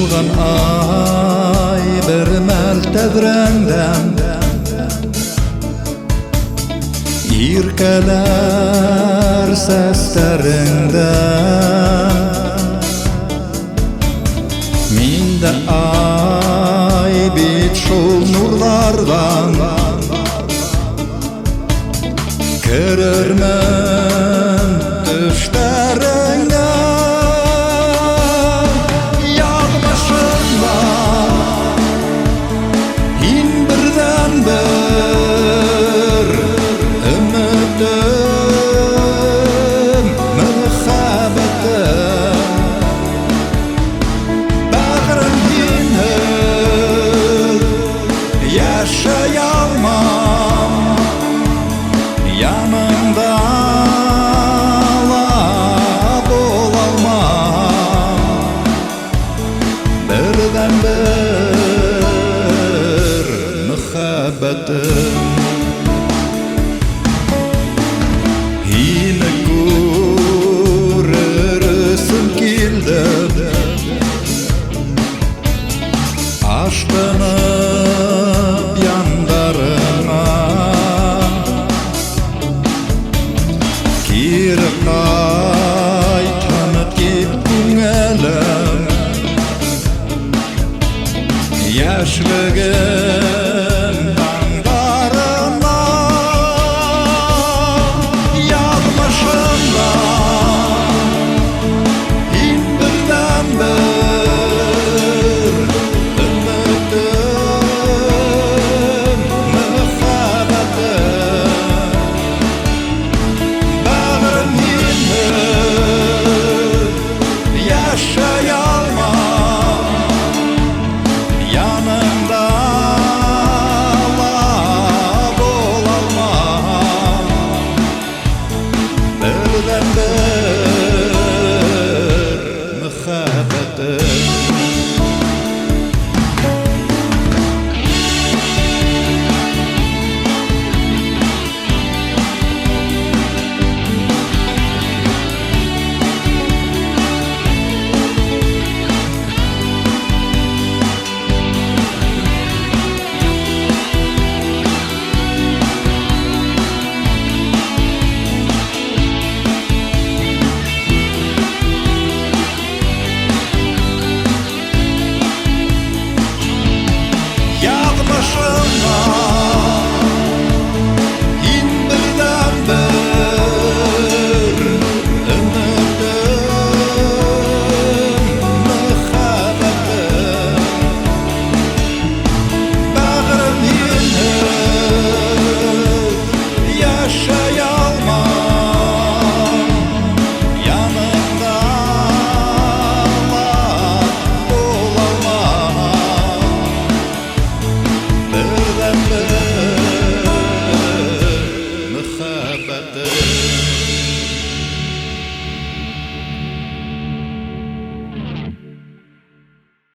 Булған ай бер мәл тәҙрәңдән, Иркәләр сәстәреңдән. Мин дә ай бит шул нурҙарҙан Керермен төштәреңә. Яҙмышымда һин берҙән-бер өмөтөм, мөхәббәтем. Бәғерем, һинһеҙ йәшәй алмам, Яныңда ла була алмам. Берҙән-бер мөхәббәтем. Һине күрер өсөн килдем, Ашҡынып яндарыңа. Кире ҡайтһын тип күңелем, Йәшлегем таңдарына. Яҙмышымда һин берҙән-бер өмөтөм, мөхәббәтем. Бәғерем, һинһеҙ йәшәй алмам, Яныңда ла була алмам. Берҙән-бер мөхәббәтем.